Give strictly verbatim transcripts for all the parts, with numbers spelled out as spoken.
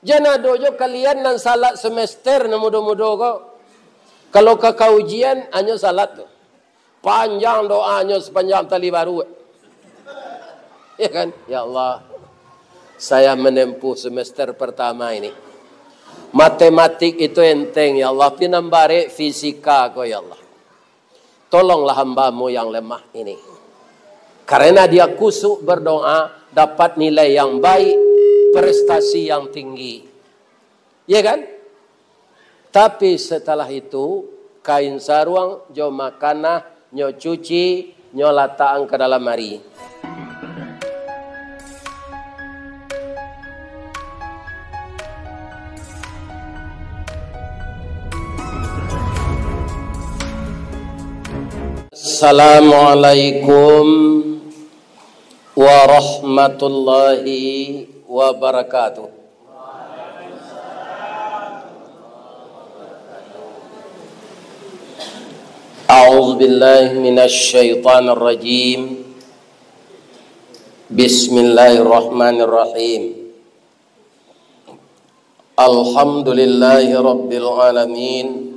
Jan ado jo kalian nan salat semester nan mudo-mudo ko. Kalau ka, ka ujian, hanyo salat tu. Panjang doanyo sapanjang tali baru. Ya kan? Ya Allah, saya menempuh semester pertama ini. Matematik itu enteng, ya Allah. Pinambarek fisika ko, ya Allah. Tolonglah hamba-Mu yang lemah ini. Karena dia kusuk berdoa, dapat nilai yang baik, prestasi yang tinggi. Ya kan? Tapi setelah itu, kain saruang jo makanah nyo cuci, nyo latakan ka dalam ari. Assalamualaikum warahmatullahi wabarakatuh. A'udzubillahi minasyaitonirrajim. Bismillahirrahmanirrahim. Alhamdulillahi rabbil alamin.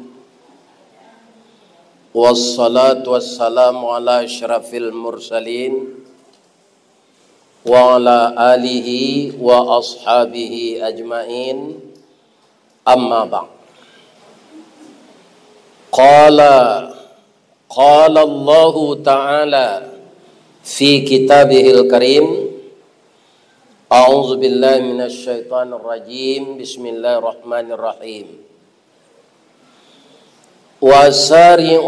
Wassalatu wassalamu ala asyrafil mursalin, wa ala alihi wa ashabihi ajmain. Amma ba'd. Qala, qala Allahu ta'ala fi kitabihil karim. A'udzubillahi minasyaitonirrajim. Bismillahirrahmanirrahim. Wasari'u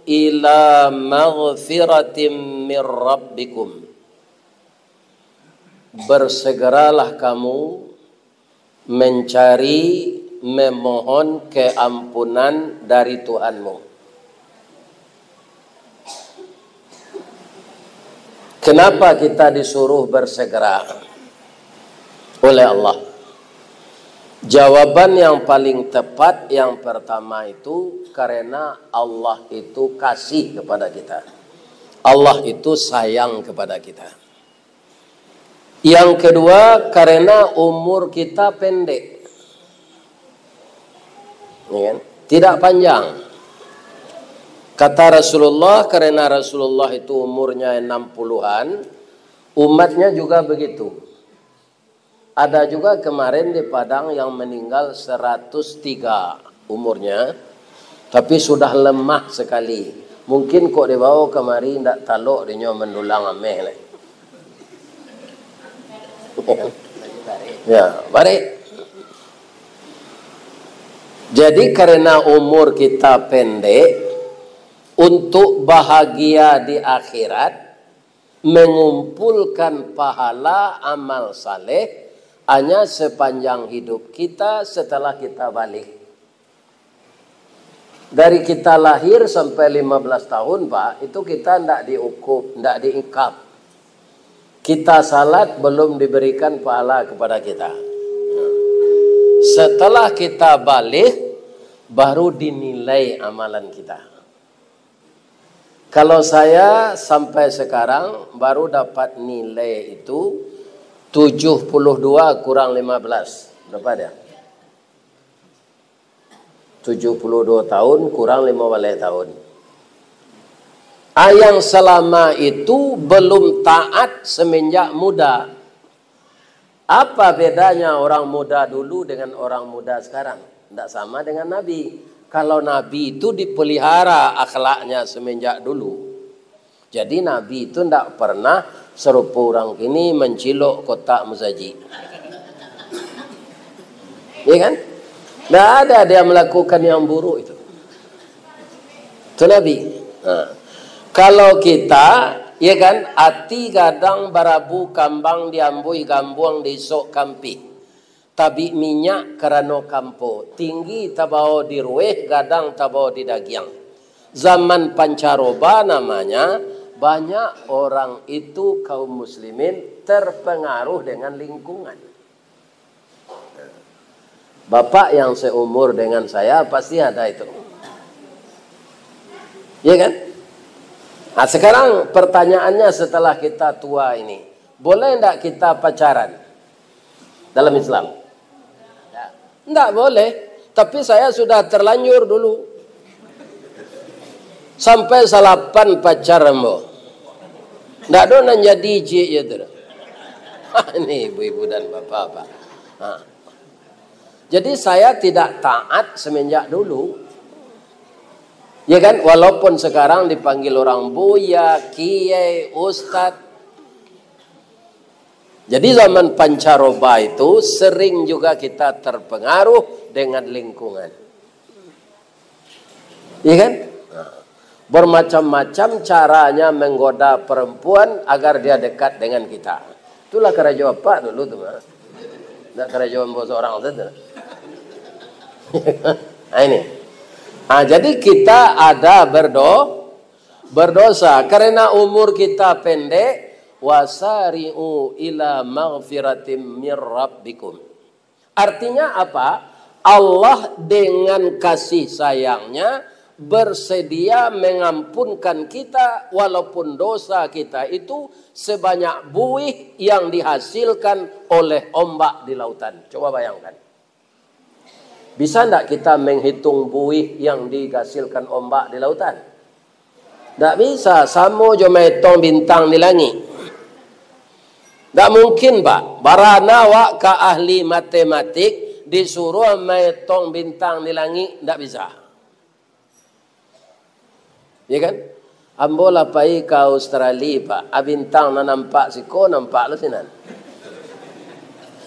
ila maghfiratim mir rabbikum. Bersegeralah kamu mencari, memohon keampunan dari Tuhanmu. Kenapa kita disuruh bersegera oleh Allah? Jawaban yang paling tepat, yang pertama itu, karena Allah itu kasih kepada kita. Allah itu sayang kepada kita. Yang kedua, karena umur kita pendek. Ya kan? Tidak panjang. Kata Rasulullah, karena Rasulullah itu umurnya enam puluhan, umatnya juga begitu. Ada juga kemarin di Padang yang meninggal seratus tiga umurnya, tapi sudah lemah sekali. Mungkin kok dibawa kemari, ndak talok dinyo mendulang ameh lai. Ya, baik. Jadi, karena umur kita pendek, untuk bahagia di akhirat, mengumpulkan pahala amal saleh hanya sepanjang hidup kita setelah kita baligh. Dari kita lahir sampai lima belas tahun, Pak, itu kita ndak diukup, ndak diikap. Kita salat belum diberikan pahala kepada kita. Setelah kita baligh, baru dinilai amalan kita. Kalau saya sampai sekarang baru dapat nilai itu tujuh puluh dua kurang lima belas. Berapa dia? Tujuh puluh dua tahun kurang lima baleh tahun. Ah, yang selama itu belum taat semenjak muda. Apa bedanya orang muda dulu dengan orang muda sekarang? Ndak sama dengan Nabi. Kalau Nabi itu dipelihara akhlaknya semenjak dulu. Jadi Nabi itu ndak pernah serupa urang kini mancilok kotak musajik. Ya kan? Ndak ada dia melakukan yang buruk itu. Tu Nabi. Ha. Kalau kita, ya kan, ati gadang barabu kambang diambuih gambuang diisok kampih. Tabik minyak karano kampo, tinggi tabao di rueh, gadang tabao di dagiang. Zaman pancaroba namanya, banyak orang itu kaum muslimin terpengaruh dengan lingkungan. Bapak yang seumur dengan saya pasti ada itu. Ya kan? Nah, sekarang pertanyaannya setelah kita tua ini, boleh ndak kita pacaran dalam Islam? Ndak boleh. Tapi saya sudah terlanjur dulu. Sampai salapan pacar ambo. Ndak ado nan jadi ciek je tu. Ini ibu-ibu dan bapak-bapak. Ha. Jadi saya tidak taat semenjak dulu. Ya kan? Walaupun sekarang dipanggil orang buya, kiai, ustad. Jadi zaman pancaroba itu sering juga kita terpengaruh dengan lingkungan. Iya kan? Nah, bermacam-macam caranya menggoda perempuan agar dia dekat dengan kita. Itulah karajo apak dulu tu, Mak. Ndak karajo ambo seorang saja. Nah, ini. Ah, jadi kita ada berdo-, berdosa karena umur kita pendek. Wasari'u ila maghfiratim mir rabbikum. Artinya apa? Allah dengan kasih sayangnya bersedia mengampunkan kita walaupun dosa kita itu sebanyak buih yang dihasilkan oleh ombak di lautan. Coba bayangkan. Bisa ndak kita menghitung buih yang dihasilkan ombak di lautan? Ndak bisa, samo jo maetong bintang di langik. Ndak mungkin, Pak. Barana awak ka ahli matematik, disuruah maetong bintang di langik, ndak bisa. Ya kan? Ambo lah pai ka Australia, Pak. A bintang nan nampak siko, nampak lo sinan.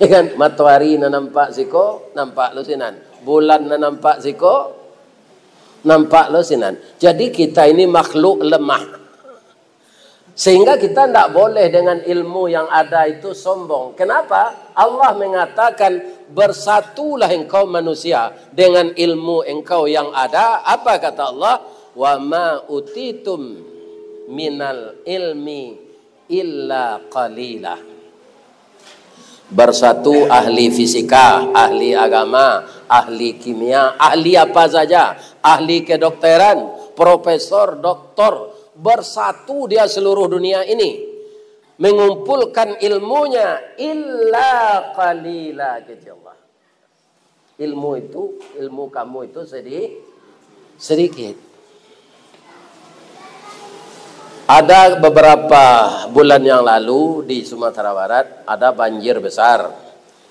Ya kan? Matoari nan nampak siko, nampak lo sinan. Bulan nan nampak siko, nampak lo sinan. Jadi kita ini makhluk lemah. Sehingga kita ndak boleh dengan ilmu yang ada itu sombong. Kenapa? Allah mengatakan, "Bersatulah engkau manusia dengan ilmu engkau yang ada." Apa kata Allah? "Wa ma utitum minal ilmi illa qalila." Bersatu ahli fisika, ahli agama, ahli kimia, ahli apa saja, ahli kedokteran, profesor, doktor, bersatu dia seluruh dunia ini, mengumpulkan ilmunya, illa qalila, kata Allah. Ilmu itu, ilmu kamu itu sedi-, sedikit. Ada beberapa bulan yang lalu di Sumatera Barat, ada banjir besar,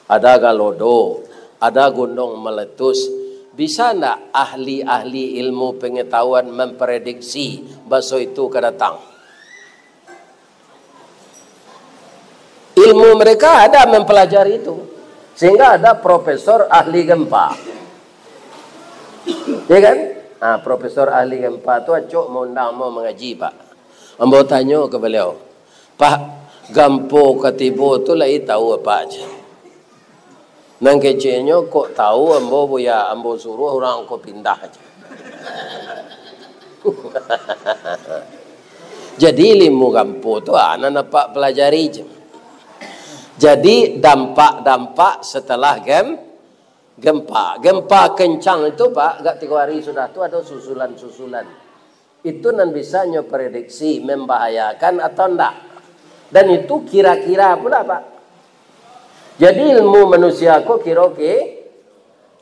ada galodo, ada gunung meletus. Bisa ndak ahli-ahli ilmu pengetahuan memprediksi baso itu ka datang? Ilmu mereka ada mempelajari itu. Sehingga ada profesor ahli gempa. Ya kan? Ha, profesor ahli gempa tu acok maundang mau mangaji, Pak. Ambo tanyo ka baliau, "Pak, gampo ka tibo tu lai tahu, Pak?" Nan keceknyo, "Kok tahu ambo, buya? Ambo suruah urang ko pindah aja." Jadi, ilmu gampo tu, ah, nan apak pelajari je. Jadi, dampak-dampak setelah gem-, gempa. Gempa kencang itu, Pak, agak tigo hari sudah tu ada susulan-susulan. Itu nan bisa nyo prediksi membahayakan atau ndak. Dan itu kira-kira pula, Pak. Jadi, ilmu manusia ko kiro-ki-,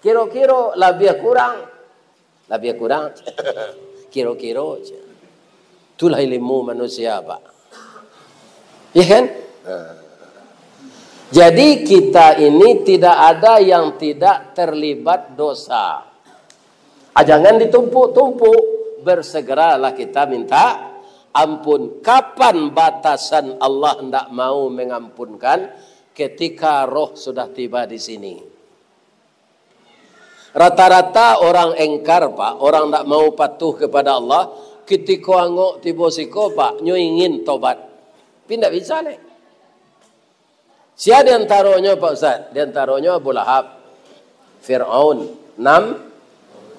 kiro-kiro, labiah kurang. Labiah kurang. Kiro-kiro. Itulah ilmu manusia, Pak. Ya kan? Nah. Jadi, kita ini tidak ada yang tidak terlibat dosa. Ah, jangan ditumpuk-tumpuk. Bersegeralah kita minta ampun. Kapan batasan Allah ndak mau mengampunkan? Ketika roh sudah tiba di sini. Rata-rata orang engkar, Pak, orang ndak mau patuh kepada Allah, kitiko angok tibo siko, Pak, nyo ingin tobat. Tapi ndak bisa, leh. Sia di antaronyo, Pak Ustaz? Di antaronyo Abu Lahab, Fir'aun, Nam-,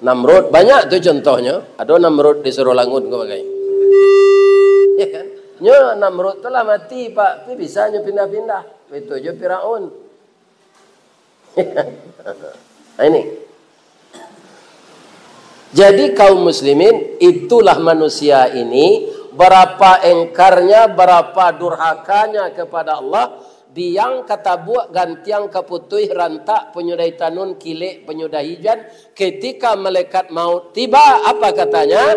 Namrud. Banyak tu contohnyo. Ado Namrud di Surulangun ko bagai. Ya kan? Nyo Namrud tu lah mati, Pak. Tapi bisa nyo pindah-pindah. Itu jo Fir'aun. Nah, ini. Jadi, kaum muslimin, itulah manusia ini, berapa engkarnya, berapa durhakanya kepada Allah, Biang ka tabuak, gantiang ka putuih, rantak panyudahi tanun, kilek panyudahi jan. Ketika malaikat maut tiba, apa katanya?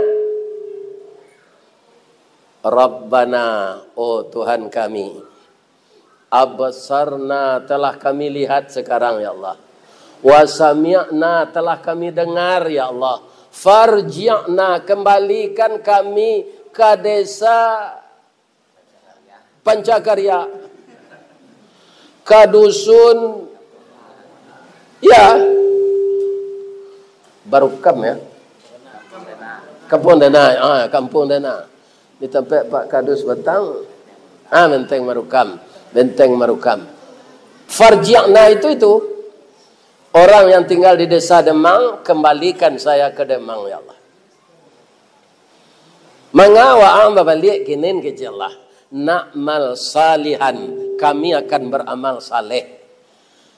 "Rabbana, oh Tuhan kami, absarna, telah kami lihat sekarang, ya Allah. Wa sami'na, telah kami dengar, ya Allah. Farji'na, kembalikan kami ka desa Pancakarya, ka dusun, ya, Barukam, ya. Kampung Dana, ah, Kampung Dana. Di tampek Pak Kadus Batang, ah, Benteng Marukam, Benteng Marukam. Farji'na itu, itu. Orang yang tinggal di desa Demang, kembalikan saya ke Demang, ya Allah. Manga waang babaliak kini, kecek Allah. Na'mal salihan, kami akan beramal saleh.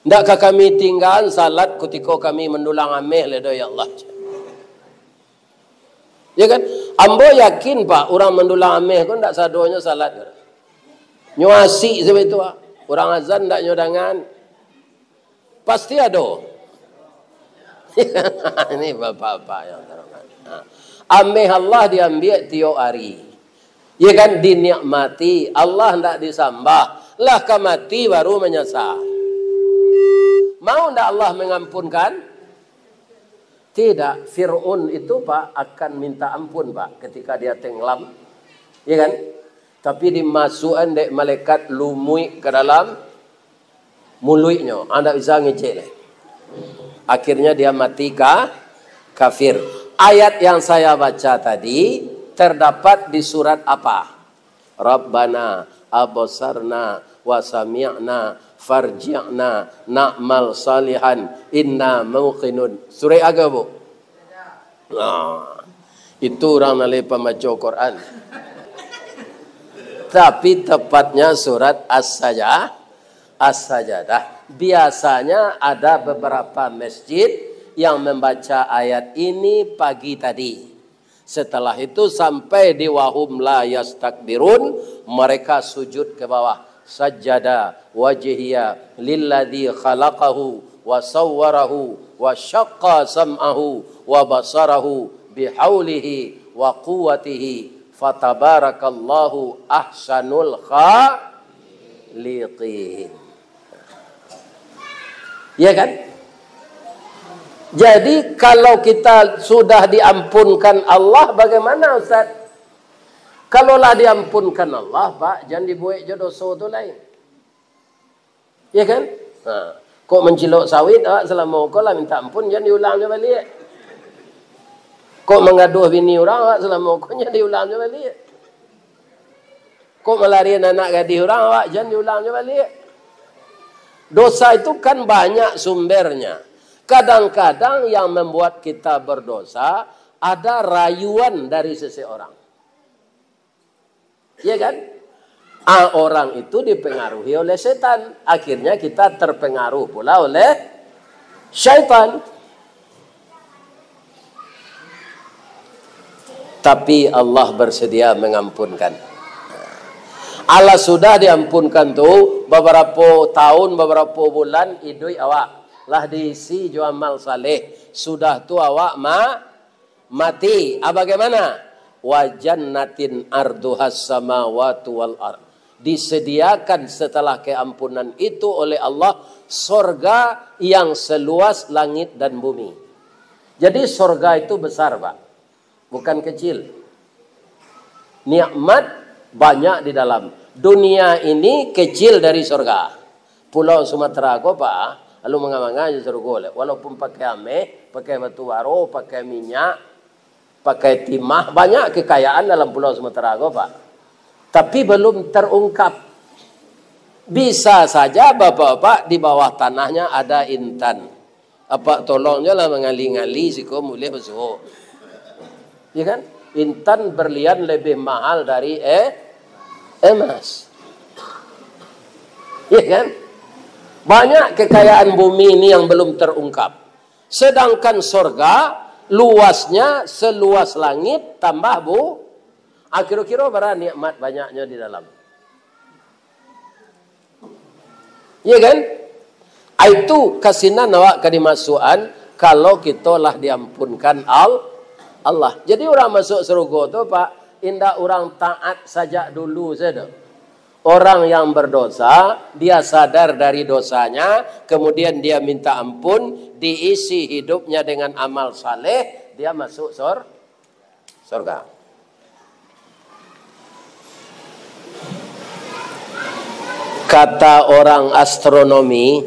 Ndak ka kami tinggaan salat kutiko kami mandulang ameh lai doh, ya Allah. Ya kan? Ambo yakin, Pak, urang mandulang ameh ko ndak sadonyo salat. Nyo asik sabe tu, Pak. Urang azan ndak nyo dangan. Pasti ado. Ini bapak-bapak yang terhormat. Ha. Ameh Allah diambiak tiok ari. Ya kan, dinikmati, Allah ndak disambah. Lah ka mati baru manyasa. Mau ndak Allah mangampunkan? Tidak. Fir'aun itu, Pak, akan minta ampun, Pak, ketika dia tenggelam. Ya kan? Tapi dimasuakan dek malaikat lumuik ka dalam muluiknyo, ah, ndak bisa ngecek lai. Akhirnya dia mati ka-, kafir. Ayat yang saya baca tadi terdapat di surat apa? Rabbana absarna wa sami'na farji'na na'mal salihan inna muqinun. Surat aga, Bu? Nah, itu urang nan lai pambaco Quran. Tapi tepatnya surat As-Saja-, As-Sajadah. Biasanya ada beberapa masjid yang membaca ayat ini pagi tadi. Setelah itu sampai di "Wa hum la yastakbirun", mereka sujud ke bawah. "Sajjada wajhiya lilladzi khalaqahu wa sawwarahu wa syaqqa sam'ahu wa basarahu bihaulihi wa quwwatihi, fatabarakallahu ahsanul khaliqin." Ya kan? Jadi, kalau kita sudah diampunkan Allah, bagaimana, Ustaz? Kalau lah diampunkan Allah, Pak, jan dibuek jo doso tu lai. Ya kan? Ha. Kok mancilok sawit, awak salamo ko lah minta ampun, jan diulang jo baliak. Kok manggaduah bini urang, awak salamo ko jan diulang jo baliak. Kok malarian anak gadih urang, awak jan diulang jo baliak. Dosa itu kan banyak sumbernya. Kadang-kadang yang membuat kita berdosa ada rayuan dari seseorang. Iya kan? Ah, orang itu dipengaruhi oleh setan. Akhirnya kita terpengaruh pula oleh syaitan. Tapi Allah bersedia mengampunkan. Alah sudah diampunkan tu, beberapa tahun, beberapa bulan, iduik awak lah diisi jo amal saleh. Sudah tu awak ma-, mati. Ah, bagaimana? "Wa jannatin arduhas samawatu wal ard." Disediakan setelah keampunan itu oleh Allah, sorga yang seluas langit dan bumi. Jadi, sorga itu besar, Pak. Bukan kecil. Nikmat banyak di dalam. Dunia ini kecil dari sorga. Pulau Sumatera ko, Pak, lalu manga-manga jo sorga lai. Walaupun pakai ameh, pakai batu baro, pakai minyak, pakai timah, banyak kekayaan dalam Pulau Sumatera ko, Pak. Tapi belum terungkap. Bisa saja, Bapak-bapak, di bawah tanahnya ada intan. Apak tolong jo lah mangali-ngali siko buliah basuo. Ya kan? Intan berlian lebih mahal dari, eh, emas. Ya kan? Banyak kekayaan bumi ini yang belum terungkap. Sedangkan sorga luasnya seluas langit tambah bu-, ah, kiro-kiro bara nikmat banyaknyo di dalam. Iya kan? Ah, itu kasinan awak ka dimasuakan kalau kito lah diampunkan Al-, Allah. Jadi urang masuk sarugo tu, Pak, indak urang taat sajak dulu sajo. Orang yang berdosa, dia sadar dari dosanya, kemudian dia minta ampun, diisi hidupnya dengan amal saleh, dia masuk sor-, sorga. Kata orang astronomi,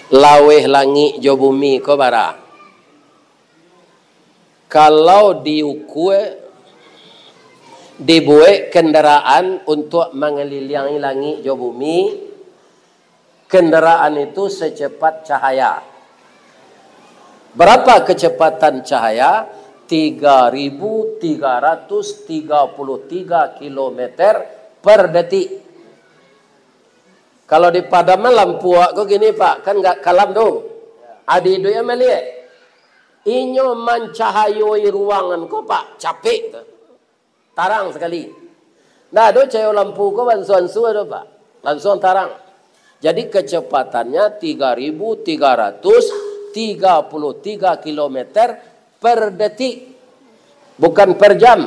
laweh langik jo bumi ko bara? Kalau diukua, dibuek kendaraan untuk mangaliliangi langik jo bumi, kendaraan itu secepat cahaya. Berapa kecepatan cahaya? Tiga ribu tiga ratus tiga puluh tiga kilometer per detik. Kalau dipadaman lampu awak ko kini, Pak, kan ndak kalam tu. Adi duit maliek. Inyo mancahayoi ruangan ko, Pak, capek tu. Tarang sakali. Ndak ado cahayo lampu ko bansu-ansu ado, Pak. Langsuang tarang. Jadi, kecepatannya tiga ribu tiga ratus tiga puluh tiga kilometer per detik. Bukan per jam.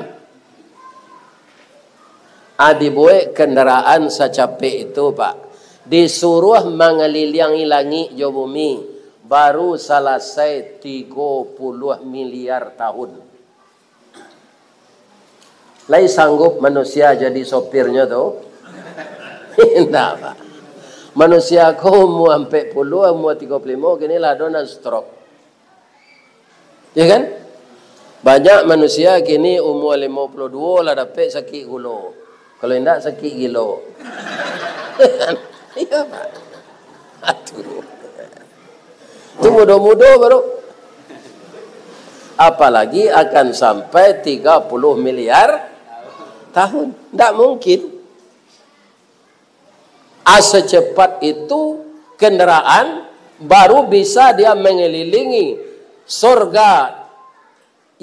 Ah, dibuek kendaraan sacapek itu, Pak. Disuruah mangaliliangi langik jo bumi. Baru salasai tigo puluah miliar tahun. Lai sanggup manusia jadi sopirnyo tu? Indak, Pak. Manusia ko umua ampek puluah, umua tigo puluah limo, kini lah ado nan stroke. Ya kan? Banyak manusia kini umua limo puluah duo lah dapek sakik gulo. Kalau indak, sakik gilo. Iya, Pak. Aduh. Itu mudo-mudo baru. Apalagi akan sampai tiga puluh miliar tahun. Ndak mungkin. Ah, secepat itu kendaraan baru bisa dia mengelilingi sorga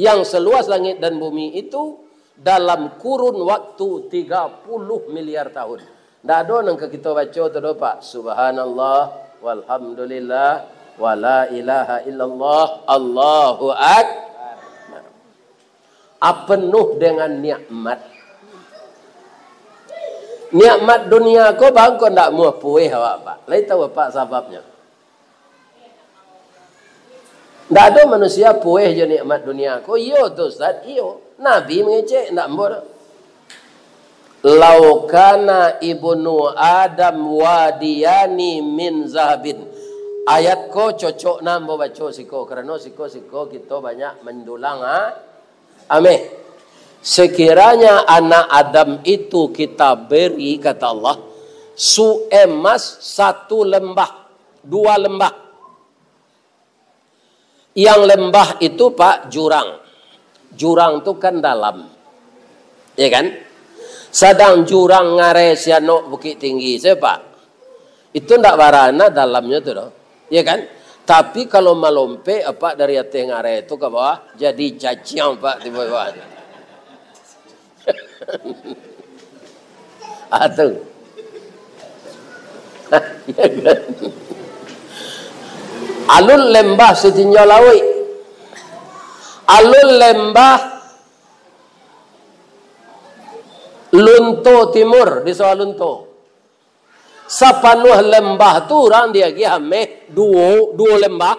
yang seluas langit dan bumi itu dalam kurun waktu tiga puluh miliar tahun. Ndak ado nan ka kito baco tu doh, Pak. Subhanallah, walhamdulillah, wala ilaha illallah, Allahu Akbar. Ah, penuh dengan nikmat. Nikmat dunia ko bangko ndak muah pueh awak, Pak. Lai tahu, Pak, sababnyo? Ndak ado manusia pueh jo nikmat dunia ko. Iyo tu, Ustaz, iyo. Nabi mangecek, ndak ambo doh. "Lau kana ibnu Adam wadiyani min zahabin." Ayat ko cocok nan ambo baco siko, karano siko-siko kito banyak mandulang, ha? Ameh. Sekiranya anak Adam itu kita beri, kata Allah, su-, emas satu lembah, dua lembah. Yang lembah itu, Pak, jurang. Jurang tu kan dalam. Ya kan? Sadang jurang Ngarai Sianok Bukittinggi sajo, Pak. Itu ndak bara na dalamnyo tu doh. Ya kan? Tapi kalau malompek, Pak, dari ateh ngarai tu ka bawah, jadi caciang, Pak, tibo-tibo. Ah, tu. Ya kan? Alun lembah satinjau lauik. Alun lembah Lunto Timur di Sawah Lunto. Sapanuah lembah tu urang diagiah ameh duo, duo lembah.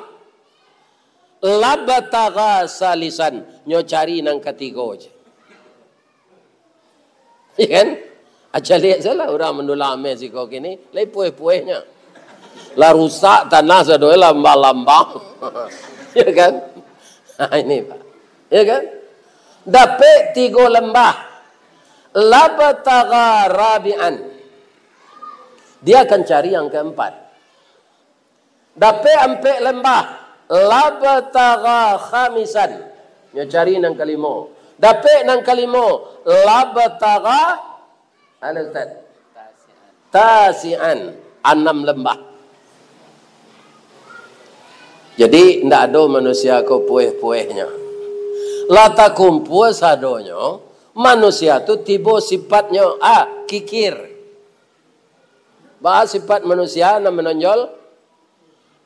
Labtagha salisan, nyo cari nan katigo je. Ya kan? Aja liek sajolah urang mandulang ameh siko kini, lai pueh-puehnyo. Lah rusak tanah sadonyo lambang-lambang. Ya kan? Nah, ini, Pak. Ya kan? Dapek tigo lembah. Labtagha rabi'an. Dia akan cari yang keempat. Dapek ampek lembah, labtagha khamisan. Nyo cari nan kalimo. Dapek nan kalimo, labtagha, halo, Ustaz? Tasi'an, anam lembah. Jadi, ndak ado manusia ko pueh-puehnyo. Lah takumpua sadonyo, manusia tu tibo sifatnyo, ah, kikir. Baa sifat manusia nan manonjol?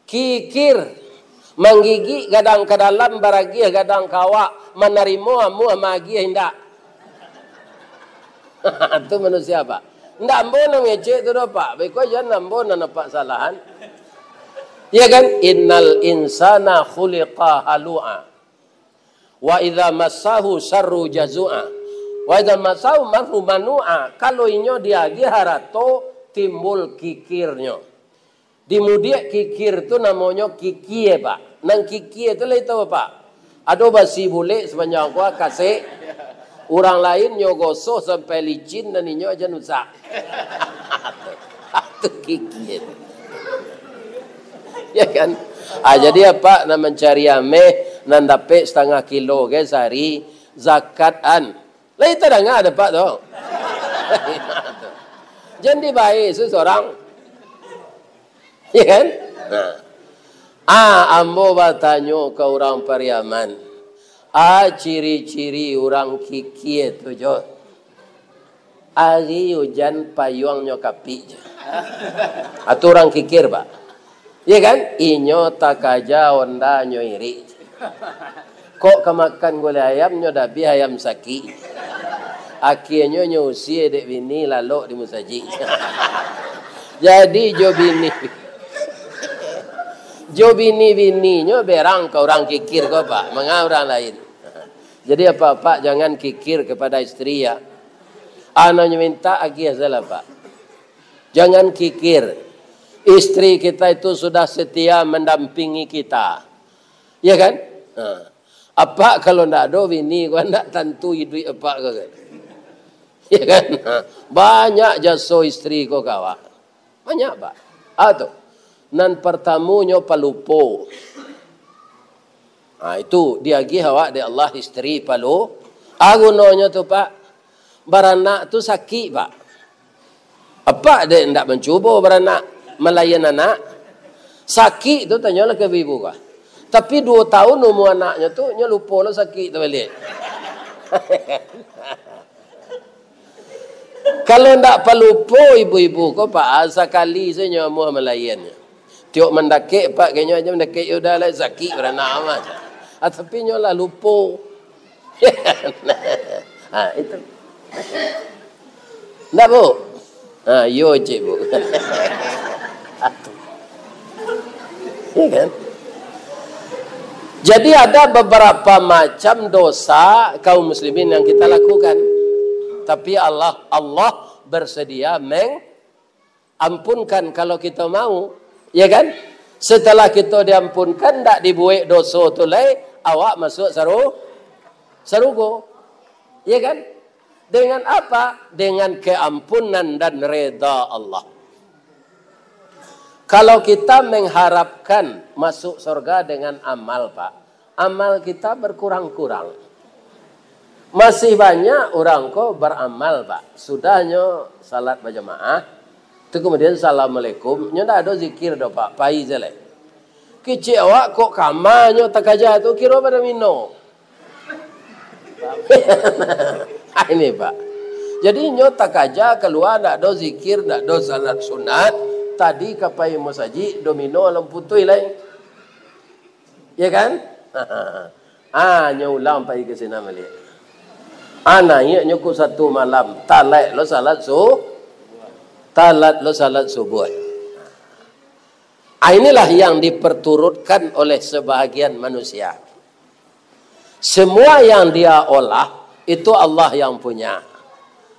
Kikir. Manggigik gadang ka dalam, baragiah gadang ka awak, manarimo amuah, maagiah indak. Tu manusia, Pak. Ndak ambo nan ngecek tu doh, Pak. Baiko jan ambo nan apak salahan. Ya kan? Innal insana khuliqa halu'a. Wa idza massahu syarru jazu'a. Wa idza massahu marru manu'a. Kalau inyo diagiah harato, timbul kikirnyo. Di mudiak kikir tu namonyo kikie, Pak. Nan kikie tu lai tau, Pak. Ado basi bulek sapanjang kuah kasek. Urang lain nyo gosoh sampai licin, nan inyo aja nusak. Tu kikie tu. Ya kan? Ah, jadi apak nan mancari ameh, nan dapek satangah kilo ge sahari, zakat an. Lai tadanga dapek tu. Jan dibae surang. Ya kan? Nah. Ah, ambo batanyo ka urang Pariaman. Ah, ciri-ciri urang kikie tu, Jo. Ari ujan payuangnyo kapik je. Atu urang kikir, Pak. Iya kan? Inyo takaja ondanyo irik. Kok ka makan gulai ayam, nyo dabiah ayam sakik. Akienyo nyo usie dek bini lalok di musajik. Jadi jo bini, jo bini-bininyo berang ka urang kikir ko, Pak. Manga urang lain. Jadi apak-apak jangan kikir kepada istri ya. Anaknyo minta agiah salah, Pak. Jangan kikir. Istri kita itu sudah setia mendampingi kita. Ya kan? Ha. Apak kalau ndak ado bini ko, ndak tantu iduik apak ko kan. Ya kan? Ha. Banyak jaso istri ko ka awak. Banyak, Pak. Ah, tu. Nan partamonyo palupo. Ah, itu diagiah awak dek Allah istri palu. Ah, gunonyo tu, Pak. Baranak tu sakik, Pak. Apak dek ndak mancubo baranak, malayan anak. Sakik tu tanyolah ka ibu-ibu ko. Tapi duo taun umua anaknyo tu, nyo lupo lo sakik tu baliak. Kalau ndak palupo ibu-ibu ko, Pak, sakali sajo nyo amuah malayannyo. Tiok mandakek, Pak, kayaknyo aja mandakek, yo udah lah, sakik baranak amat. Ah, tapi nyo lah lupo. Ha, itu. Ndak, Bu? Ha, iyo, Cik, Bu. Ya kan? Jadi ada beberapa macam dosa kaum muslimin yang kita lakukan. Tapi Allah, Allah bersedia mengampunkan kalau kita mau. Ya kan? Setelah kita diampunkan, ndak dibuek doso tu lai, awak masuk saru-, sarugo. Ya kan? Dengan apa? Dengan keampunan dan reda Allah. Kalau kita mengharapkan masuk surga dengan amal, Pak, amal kita berkurang-kurang. Masih banyak urang ko baramal, Pak. Sudahnyo salat bajamaah, tu kemudian assalamualaikum, nyo ndak ado zikir doh, Pak. Pai se lai. Kecek awak kok kamanyo takaja tu, kiro pado mino. Ah, ini, Pak. Jadi, nyo takaja kalua, ndak ado zikir, ndak ado salat sunat, tadi ka pai musajik, domino alun putuih lai. Ya kan? Ah, nyo ulang pai ka sinan baliak. Ah, naiak nyo ko satu malam, talaik lo salat su-, talat lo salat subuh. Ah, inilah yang diperturutkan oleh sebahagian manusia. Semua yang dia olah, itu Allah yang punya.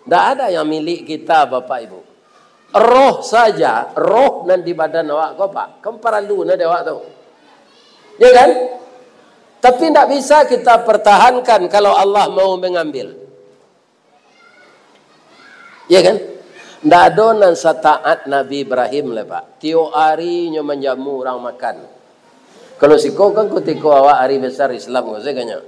Ndak ada yang milik kita, Bapak Ibu. Roh saja, roh nan di badan awak ko, Pak, kan paralu na di awak tu. Ya kan? Tapi ndak bisa kita pertahankan kalau Allah mau mengambil. Ya kan? Ndak ado nan sataat Nabi Ibrahim lai, Pak. Tiok ari nyo manjamu urang makan. Kalau siko kan kutiko awak ari besar Islam ko, saganyo.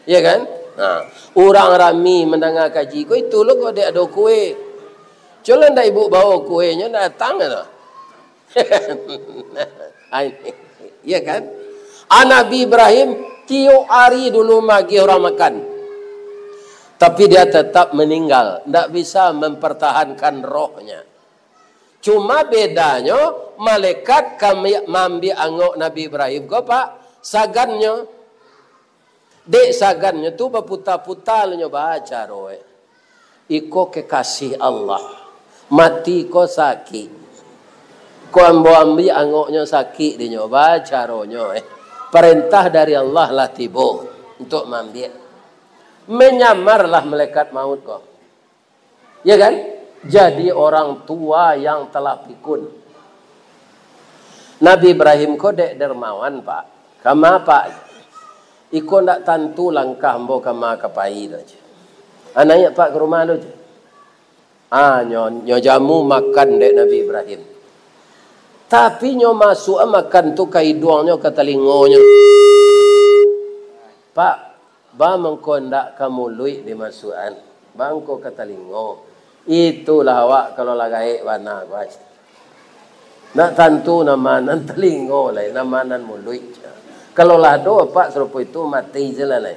Ya kan? Nah, urang rami mandanga kaji ko, itu lo kok dek ado kue. Cuman ndak ibu bawa kuenyo, ndak datang tu. Ah, ini. Ya kan? Ah, Nabi Ibrahim tiok ari dulu magiah urang makan. Tapi dia tetap meninggal, ndak bisa mempertahankan rohnya. Cuma bedanyo, malaikat kami maambiak angok Nabi Ibrahim ko, Pak, sagannyo. Dek sagannyo tu baputa-puta lo nyo, bacaro, eh. Iko kekasih Allah. Mati ko sakik. Ko ambo ambiak angoknyo sakik dinyo, bacaronyo, eh. Parentah dari Allah lah tibo untuak maambiak. Manyamarlah malaikat maut ko. Ya kan? Jadi orang tua yang telah pikun. Nabi Ibrahim ko dek dermawan, Pak. Kama, Pak? Iko ndak tantu langkah ambo kama ka pai tu, je. Ah, naiak, Pak, ka rumah tu, je. Ah, nyo, nyo jamu makan dek Nabi Ibrahim. Tapi nyo masuak makan tu ka iduangnyo, ka talingonyo. Pak, ba mangko ndak ka muluik dimasuakan, ba mangko ka talingo. Itulah awak kalau lah gaek bana, guys. Ndak tantu nama nan talingo lai, nama nan muluik. Kalau lah ado apak sarupo itu, mati se lah lai.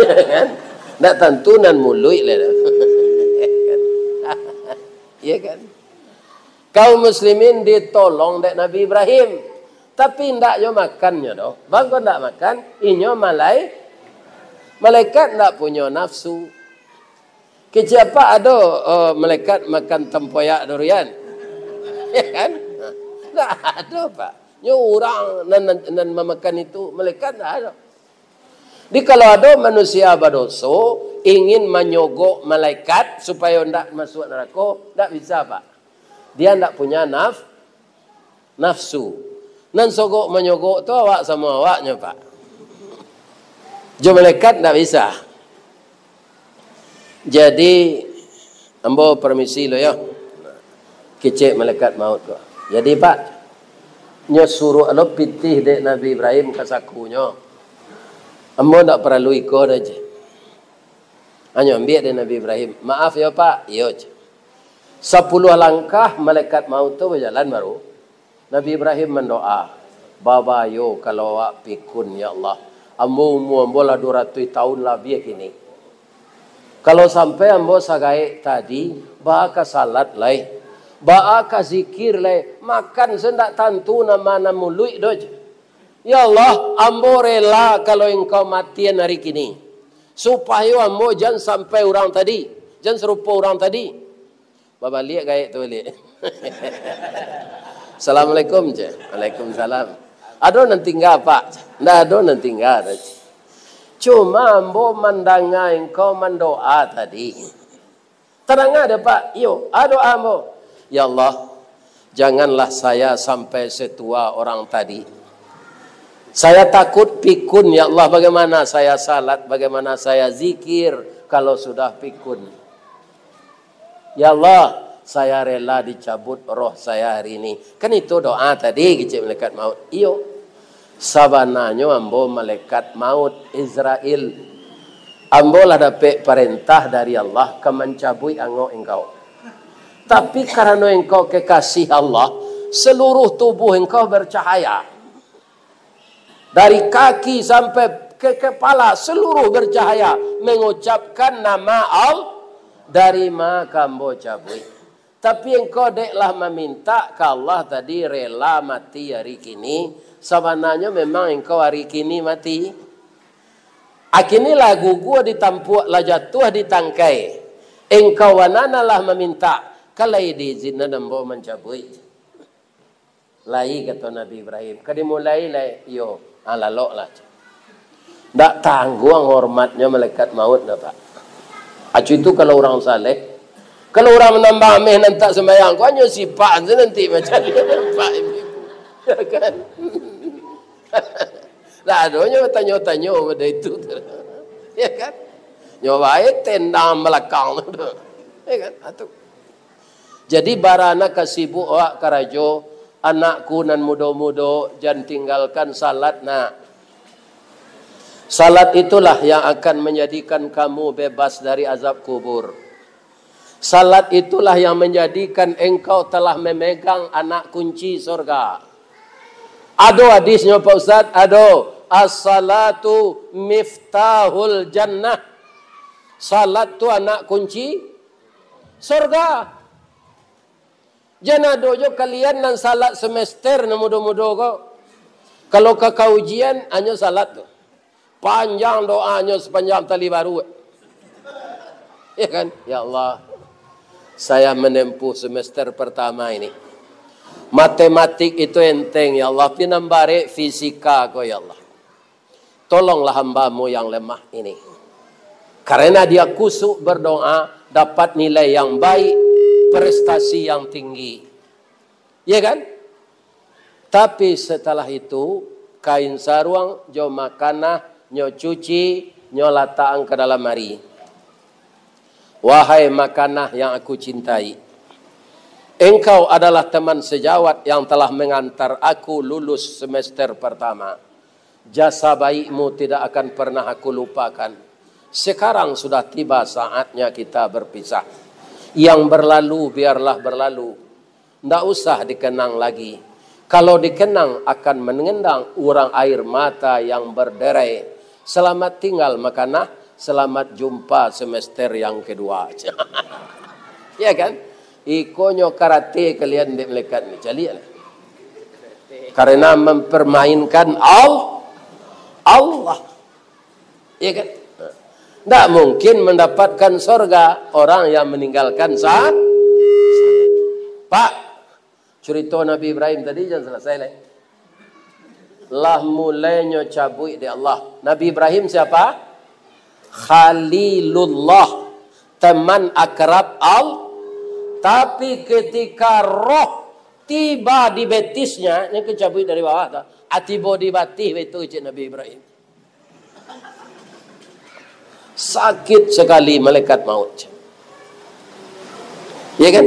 Ya kan? Ndak tantu nan muluik lai. Ya kan? Kaum muslimin ditolong dek Nabi Ibrahim. Tapi ndak nyo makannyo doh. Bangko ndak makan, inyo malai-, malaikat ndak punyo nafsu. Kecek apak ado, eh, malaikat makan tempoyak durian? Ya kan? Ndak ado, Pak. Nyo urang nan, nan, nan mamakan itu, malaikat ndak ado. Jadi kalau ado manusia badoso, ingin manyogok malaikat supayo ndak masuak narako, ndak bisa, Pak. Dia ndak punya naf-, nafsu. Nan sogok manyogok tu awak samo awaknyo, Pak. Jo malaikat ndak bisa. Jadi, ambo permisi lo yo. Kecek malaikat maut ko. Jadi, Pak, nyo suruah lo pitih dek Nabi Ibrahim ka sakunyo. Ambo ndak paralu iko doh, je. Anyo ambiak dek Nabi Ibrahim. Maaf yo, Pak. Iyo, je. Sapuluah langkah malaikat maut tu bajalan baru. Nabi Ibrahim mandoa, "Babayo kalau awak pikun, ya Allah. Ambo umua ambo lah duo ratuih taun labiah kini. Kalau sampai ambo sagaek tadi, baa ka salat lai, baa ka zikir lai, makan se ndak tantu nama nan muluik doh, je. Ya Allah, ambo rela kalau Engkau matian ari kini, supayo ambo jan sampai urang tadi, jan sarupo urang tadi." Babaliak gaek tu baliak. "Assalamualaikum," je. "Waalaikumsalam." "Ado nan tingga, Pak?" "Ndak ado nan tingga, je. Cuma ambo mandanga engkau mandoa tadi." "Tadanga dek, Pak?" "Iyo, ado doa ambo." "Ya Allah, janganlah saya sampai setua orang tadi. Saya takut pikun, ya Allah, bagaimana saya salat, bagaimana saya zikir kalau sudah pikun. Ya Allah, saya rela dicabut roh saya hari ini." Kan itu doa tadi, kecek malaikat maut. Iyo. "Sabananyo ambo malaikat maut Izrail. Ambo lah dapek parentah dari Allah ka mancabuik angok engkau. Tapi karano engkau kekasih Allah, seluruh tubuh engkau bercahaya. Dari kaki sampai ke kepala, seluruh bercahaya, mengucapkan nama Allah, dari ma ka ambo cabuik. Tapi engkau dek lah mamintak ka Allah tadi rela mati ari kini, sabananyo memang engkau ari kini mati. Ari kini lah gugur di tampuak, lah jatuah di tangkai. Engkau bana nan lah mamintak, ka lai diizinan ambo mancabuik." "Lai," kato Nabi Ibrahim. "Ka dimulai lai?" "Iyo." "Ah, laloklah." Ndak tangguang hormatnyo malaikat maut, nah, Pak. Acu itu kalau urang saleh. Kalau urang manambang ameh nan tak sumbayang, ko anyo sipak tu nanti macam ni, Pak, Ibu. Ya kan? Ndak ado nyo tanyo-tanyo pado itu tu. Ya kan? Nyo bae tendang balakang tu. Ya kan? Atu. Jadi, barana ka sibuk awak karajo, anakku nan mudo-mudo, jan tinggalkan salat, nak. Salat itulah yang akan menjadikan kamu bebas dari azab kubur. Salat itulah yang menjadikan engkau telah memegang anak kunci sorga. Ado hadisnyo, Pak Ustaz? Ado. "As-salatu miftahul jannah." Salat tu anak kunci sorga. Jan ado jo kalian nan salat semester nan mudo-mudo ko. Kalau ka, ka ujian, hanyo salat tu. Panjang doanyo sapanjang tali baru. Ya kan? Ya Allah, saya menempuh semester pertama ini. Matematik itu enteng, ya Allah. Pinambarek fisika ko, ya Allah. Tolonglah hamba-Mu yang lemah ini. Karena dia kusuk berdoa, dapat nilai yang baik, prestasi yang tinggi. Ya kan? Tapi setelah itu, kain saruang jo makanah nyo cuci, nyo latakan ka dalam ari. Wahai makanah yang aku cintai, engkau adalah teman sejawat yang telah mengantar aku lulus semester pertama. Jasa baikmu tidak akan pernah aku lupakan. Sekarang sudah tiba saatnya kita berpisah. Yang berlalu biarlah berlalu. Ndak usah dikenang lagi. Kalau dikenang akan mengendang urang air mata yang berderai. Selamat tinggal makanah, selamat jumpa semester yang kedua. Ya kan? Ikonyo karate kalian dek malaikat ni, caliaklah. Karena mempermainkan Al-, Allah. Ya kan? Ndak mungkin mendapatkan sorga orang yang meninggalkan sa-, Pak, curito Nabi Ibrahim tadi jan selesai lai. Lah mulainyo cabuik dek Allah. Nabi Ibrahim siapa? Khalilullah, teman akrab Allah. Tapi ketika roh tiba di betisnya, ini kan cabuik dari bawah, tak? Ah, tibo di batih, itu cek Nabi Ibrahim. Sakit sekali malaikat maut. Ya kan?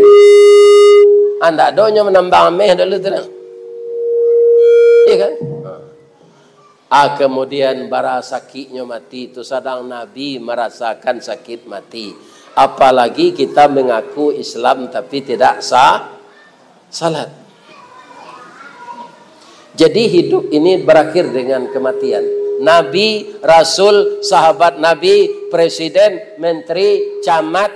Andak donyo menambang ameh dulu tu lah. Ya kan? Ah, kemudian bara sakitnyo mati tu, sadang Nabi merasakan sakit mati. Apalagi kita mengaku Islam tapi tidak sa-, salat. Jadi hidup ini berakhir dengan kematian. Nabi, rasul, sahabat Nabi, presiden, menteri, camat,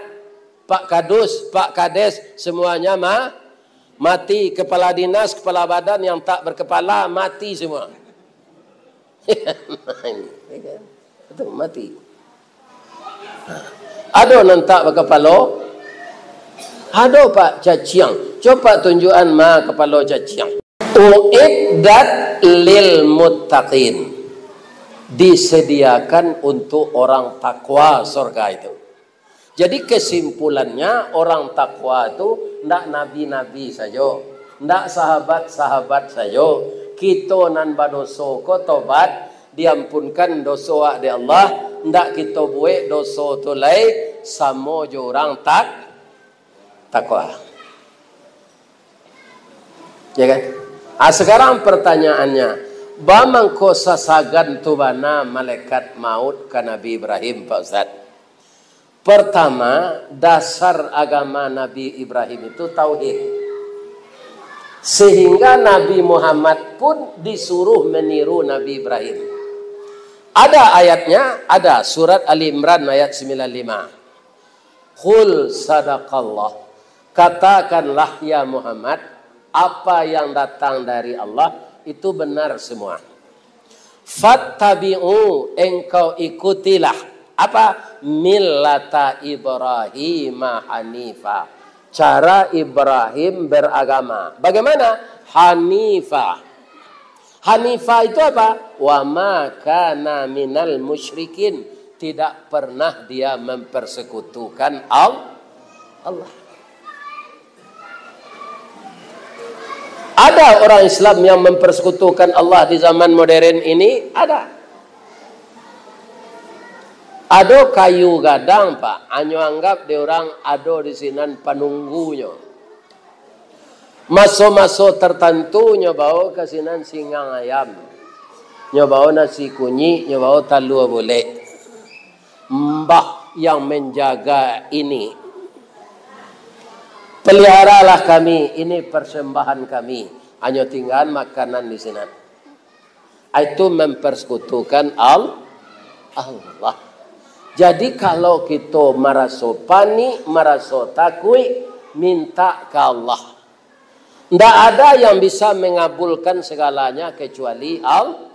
Pak Kadus, Pak Kades, semuanya ma-, mati. Kepala dinas, kepala badan yang tak berkepala, mati semua. Betul, mati. Ado nan tak bakapalo? Ado, Pak, caciang. Coba tunjukan ma kapalo caciang. Uiddat lil muttaqin. Disediakan untuk orang takwa sorga itu. Jadi, kesimpulannya, orang takwa tu ndak nabi-nabi sajo, ndak sahabat-sahabat sajo. Kito nan badoso ko tobat, diampunkan doso awak dek Allah, ndak kito buek doso tu lai, samo jo urang tak-, takwa. Ya kan? Ah, sekarang pertanyaannya, ba mangko sasagan tu bana malaikat maut ka Nabi Ibrahim, Pak Ustaz? Pertama, dasar agama Nabi Ibrahim itu tauhid. Sehingga Nabi Muhammad pun disuruh meniru Nabi Ibrahim. Ada ayatnya, ada, surat Ali Imran ayat sembilan lima. Qul sadaqallah. Katakanlah, ya Muhammad, apa yang datang dari Allah itu benar semua. Fattabi'u, engkau ikutilah. Apa? Millata Ibrahim hanifa. Cara Ibrahim beragama. Bagaimana? Hanifa. Hanifa itu apa? Wa ma kana minal musyrikin. Tidak pernah dia mempersekutukan Al-, Allah. Ada orang Islam yang mempersekutukan Allah di zaman modern ini? Ada. Ado kayu gadang, Pak, anyo anggap dek urang ado di sinan panunggunyo. Maso-maso tartantu nyo bao ka sinan singgang ayam, nyo bao nasi kunyik, nyo bao talua bulek. Mbah yang menjaga ini. Peliharalah kami, ini persembahan kami. Anyo tinggaan makanan di sinan. Itu mempersekutukan Al-, Allah. Jadi, kalau kito maraso panik, maraso takuik, minta ka Allah. Ndak ada yang bisa mengabulkan segalanya kecuali Allah.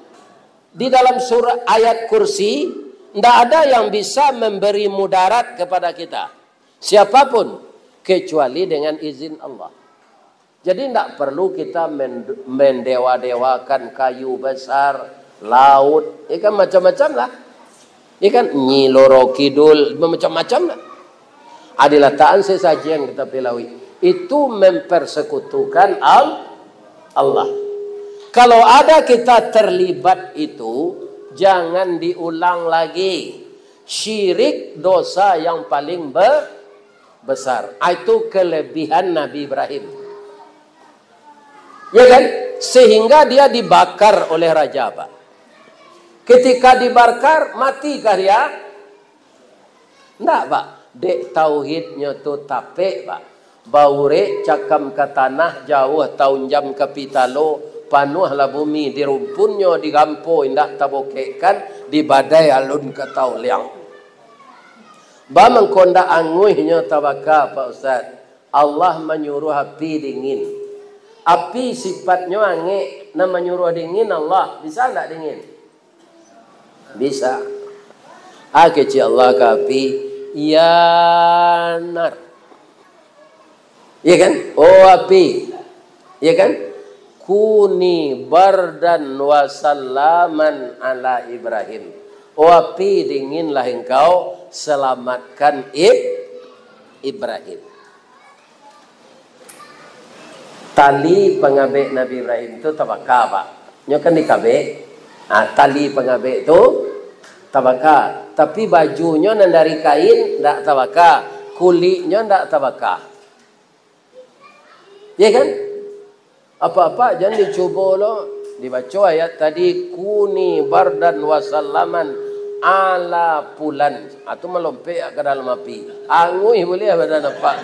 Di dalam surah ayat Kursi, ndak ada yang bisa memberi mudarat kepada kita, siapapun, kecuali dengan izin Allah. Jadi, ndak perlu kita men-, mendewa-dewakan kayu besar, laut, ya kan, macam-macam lah. Ya kan, Nyi Loro Kidul, macam-macam lah. Ado latakan sesajen ka tapi lauik. Itu mempersekutukan Al-, Allah. Kalau ada kita terlibat itu, jangan diulang lagi. Syirik dosa yang paling be-, besar. Ah, itu kelebihan Nabi Ibrahim. Ya kan? Sehingga dia dibakar oleh raja, Pak. Ketika dibakar, matikah dia? Ndak, Pak. Dek tauhidnyo tu tapek, Pak. Baurek cakam ka tanah, jauah taunjam ka pitalo, panuahlah bumi di rumpunnyo, digampo indak tabokekkan, di badai alun ka tauliang. Ba mangko ndak anguihnyo tabaka, Pak Ustaz? Allah manyuruah api dingin. Api sipatnyo angek, nan manyuruah dingin Allah. Bisa ndak dingin? Bisa. Ah, kecek Allah ka api, "Ya nar." Ya kan? Oh api. Ya kan? "Kuni bardan wa salaman ala Ibrahim." Oh api, dinginlah engkau, selamatkan Ib-, Ibrahim. Tali pangabek Nabi Ibrahim tu tabaka, Pak. Nyo kan dikabek. Ah, tali pangabek tu tabaka. Tapi bajunyo nan dari kain ndak tabaka. Kuliknyo ndak tabaka. Ya kan? Apa-apa jan dicubo lo. Dibaco ayat tadi, "Kuni bardan wa salaman ala pulan." Ah, tu malompek ka dalam api. Anguih buliah badan apak.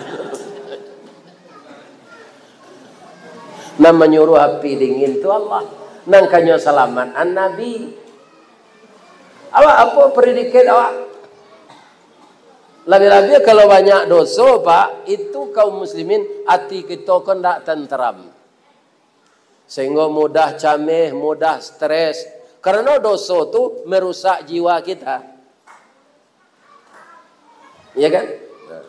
Nan manyuruah api dingin tu Allah. Nan kanyo salamaik an Nabi. Awak apo predikat awak? Labiah-labiah kalau banyak doso, Pak, itu kaum muslimin, ati kito ko ndak tenteram. Sehinggo mudah cameh, mudah stres. Karano doso tu merusak jiwa kita. Ya kan? Nah.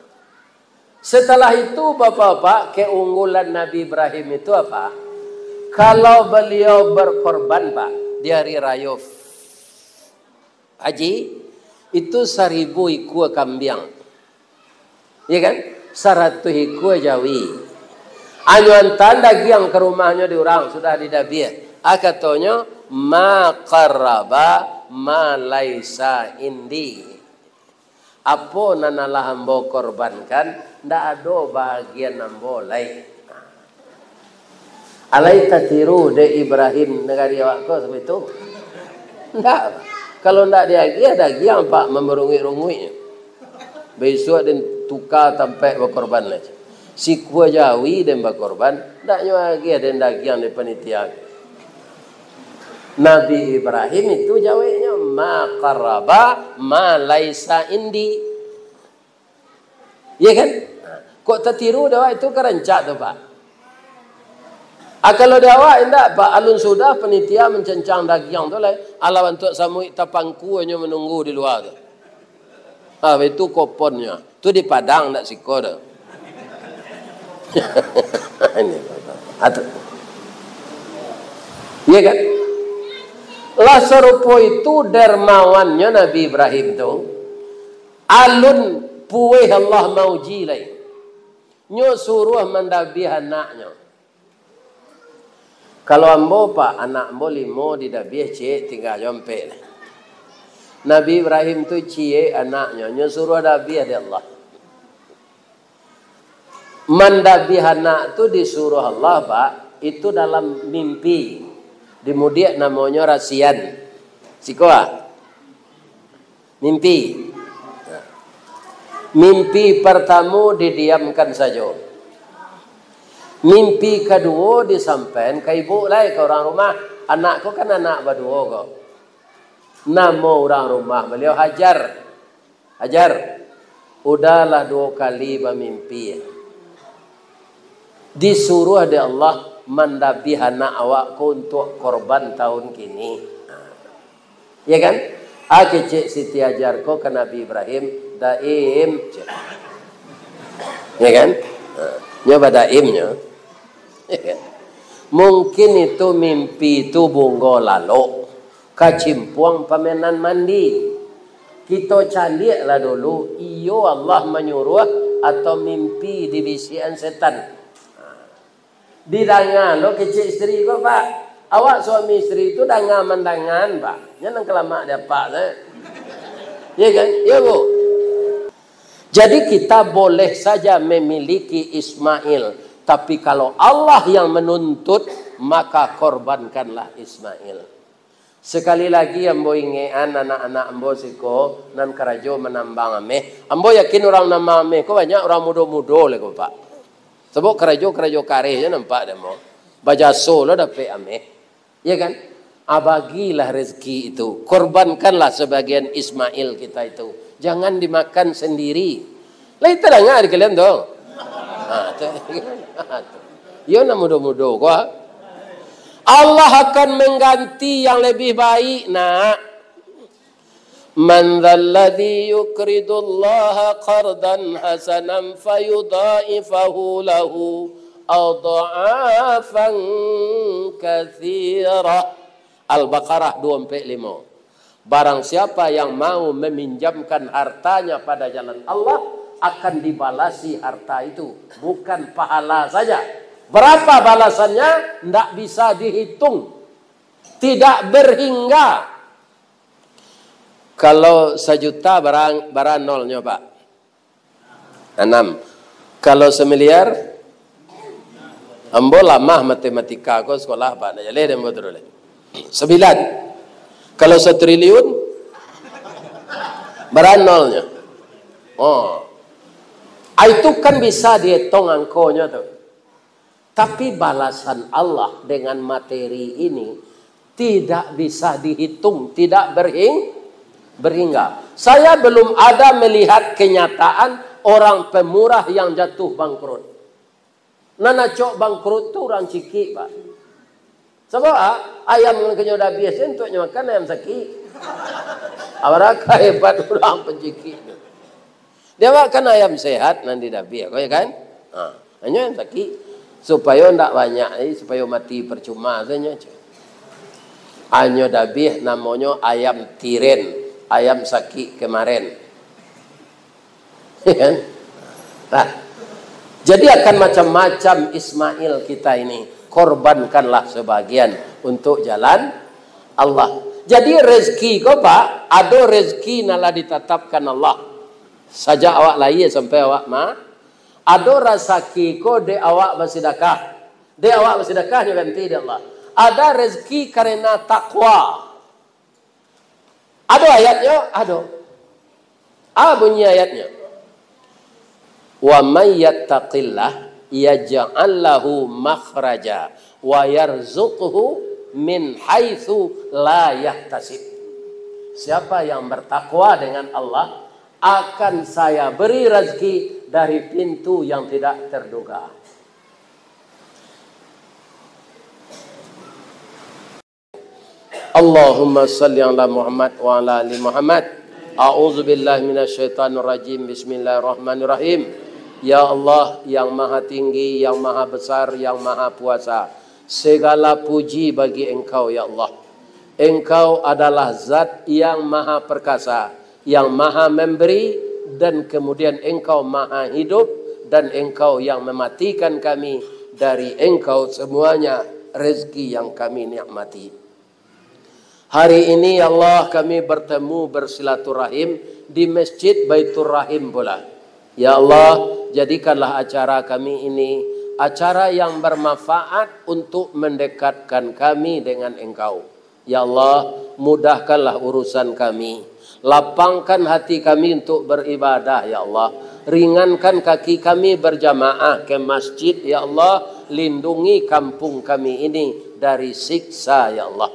Setelah itu, Bapak-bapak, keunggulan Nabi Ibrahim itu apa? Kalau beliau berkorban, Pak, di hari rayo, Haji, itu saribu ikua kambiang. Ya kan? Saratuih ikua jawi. Anyo antaan dagiang ka rumahnyo di urang, sudah didabiah. Ah, katonyo, "Ma qarraba ma laisa indi." Apo nan alah ambo korbankan, ndak ado bahagian ambo lai. Alai tatiru dek Ibrahim nagari awak ko sampai tu? Ndak. Kalau ndak diagiah, dagiang pak mamarunguik-runguiknyo. Bisuak den tuka tampek bakorban lai. Sikua jawi den bakorban, ndak nyo agiah den dagiang dek panitia. Nabi Ibrahim itu jaweknyo, "Ma qarraba ma laisa indi." Iya kan? Kok tatiru dek awak itu ka rancak tu, Pak? Ah, kalau di awak indak, Pak, alun sudah panitia mancancang dagiang tu lai, alah bantuak samuik tapangku hanyo manunggu di lua tu. Ah, itu koponnyo. Tu di Padang, ndak siko tu. Ini, atu. Iya kan? Lah sarupo itu dermawannyo Nabi Ibrahim tu, alun pueh Allah mauji lai. Nyo suruah mandabiah anaknyo. Kalau ambo, Pak, anak ambo limo didabiah ciek, tingga jo ampek. Nabi Ibrahim tu ciek anaknyo, nyo suruah dabiah dek Allah. Mandabiah anak tu disuruah Allah, Pak, itu dalam mimpi. Di mudiak namonyo rasian. Siko, ah. Mimpi. Mimpi partamo didiamkan sajo. Mimpi kaduo disampaian ka ibuk lai, ka urang rumah. Anak ko kan anak baduo ko. Namo urang rumah baliau Hajar. Hajar, udahlah duo kali bamimpi. Disuruah dek Allah mandabiah anak awak ko untuak korban tahun kini. Ya kan? Ah, kecek Siti Hajar ko ka Nabi Ibrahim, "Daim," cek. Ya kan? Ha, nyo badaim nyo. Ya kan? Mungkin itu mimpi itu bungo lalok, kacimpuang pamenan mandi. Kito caliaklah dulu, iyo Allah manyuruah atau mimpi dibisiakan setan. Didanga lo kecek isteri ko, Pak. Awak suami isteri tu danga mandangan, Pak. Nyo nan kalamak di apak tu. Ya kan? Ya, Bu. Jadi kita boleh saja memiliki Ismail, tapi kalau Allah yang menuntut, maka korbankanlah Ismail. Sekali lagi ambo ingekan anak-anak ambo siko nan karajo manambang ameh. Ambo yakin urang manambang ameh ko banyak urang mudo-mudo lai ko, Pak. Sabab karajo-karajo kareh je nampak dek ambo. Bajaso lo dapek ameh. Ya kan? Ah, bagilah rezeki itu. Korbankanlah sebagian Ismail kita itu. Jangan dimakan sendiri. Lai tadanga di kalian tu? Ha, tu. Iyo, nan mudo-mudo ko. Allah akan mengganti yang lebih baik, nak. "Man dzalladzi yuqridullaha qardan hasanan fayudha'ifahu lahu adh'afan katsirah." Al-Baqarah dua ampek limo. Barang siapa yang mau meminjamkan hartanya pada jalan Allah, akan dibalasi harta itu, bukan pahala saja. Berapa balasannya? Ndak bisa dihitung. Tidak berhingga. Kalau sajuta, bara, bara nolnyo, Pak? Anam. Kalau samiliar, ambo lamah matematika ko, sekolah, Pak, ndak jaleh dek ambo tu lai. Sambilan. Kalau satriliun, bara nolnyo? Oh. Ah, itu kan bisa dietong angkonyo tu. Tapi balasan Allah dengan materi ini tidak bisa dihitung, tidak berhing-, berhingga. Saya belum ada melihat kenyataan orang pemurah yang jatuh bangkrut. Nan acok bangkrut tu urang cikik, Pak. Sabab, ah, ayam nan kanyo dabiah tu untuak nyo makan ayam sakik. Abaraka hebat urang pancikik tu. Dia awak kan ayam sehat nan didabiah ko, ya kan? Ha, hanyo ayam sakik. Supayo ndak banyak, eh, supayo mati percuma sajo. Hanyo dabiah namonyo ayam tiren, ayam sakik kemaren. Ya kan? Nah, jadi akan macam-macam Ismail kita ini. Korbankanlah sebagian untuk jalan Allah. Jadi rezeki ko, Pak, ado rezeki nan lah ditatapkan Allah. Sajak awak lahia sampai awak ma-, ado rasaki ko dek awak basidakah. Dek awak basidakah nyo ganti dek Allah. Ada rezeki karena takwa. Ado ayatnyo? Ado. Ah, bunyi ayatnyo. "Wa may yattaqillah yaj'al lahu makhraja wa yarzuqhu min haitsu la yahtasib." Siapa yang bertakwa dengan Allah, akan Saya beri rezeki dari pintu yang tidak terduga. Allahumma salli ala Muhammad wa ala ali Muhammad. A'udzubillahi minasyaitonirrajim. Bismillahirrahmanirrahim. Ya Allah, yang Maha Tinggi, yang Maha Besar, yang Maha Kuasa, segala puji bagi Engkau, ya Allah. Engkau adalah Zat yang Maha Perkasa, yang Maha Memberi, dan kemudian Engkau Maha Hidup, dan Engkau yang mematikan kami, dari Engkau semuanya rezeki yang kami nikmati. Hari ini, ya Allah, kami bertemu bersilaturahim di Masjid Baiturrahim pula. Ya Allah, jadikanlah acara kami ini acara yang bermanfaat untuk mendekatkan kami dengan Engkau. Ya Allah, mudahkanlah urusan kami. Lapangkan hati kami untuk beribadah, ya Allah. Ringankan kaki kami berjamaah ke masjid, ya Allah. Lindungi kampung kami ini dari siksa, ya Allah.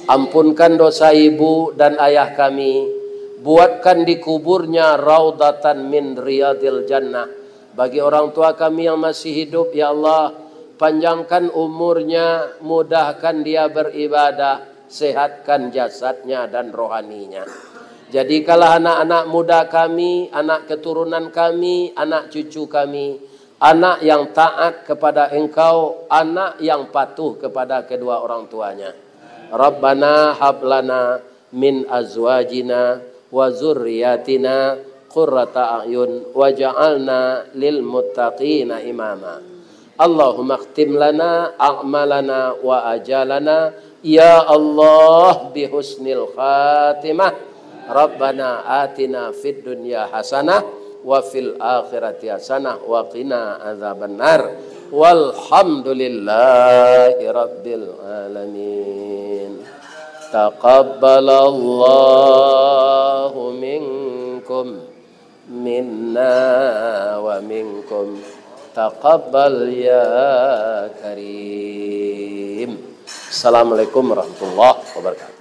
Ampunkan dosa ibu dan ayah kami. Buatkan di kuburnya raudatan min riyadil jannah. Bagi orang tua kami yang masih hidup, ya Allah, panjangkan umurnya, mudahkan dia beribadah, sehatkan jasadnya dan rohaninya. Jadikanlah anak-anak muda kami, anak keturunan kami, anak cucu kami, anak yang taat kepada Engkau, anak yang patuh kepada kedua orang tuanya. Rabbana hab lana min azwajina wa zurriyatina qurrata a'yun waj'alna lil muttaqina imama. Allahumma khtim lana a'malana wa ajalana, ya Allah, bi husnil khatimah. Rabbana atina fid dunya hasanah wa fil akhirati hasanah wa qina adzabannar. Walhamdulillahi rabbil alamin. Taqabbalallahu minkum, minna wa minkum. Taqabbal ya karim. Assalamualaikum warahmatullahi wabarakatuh.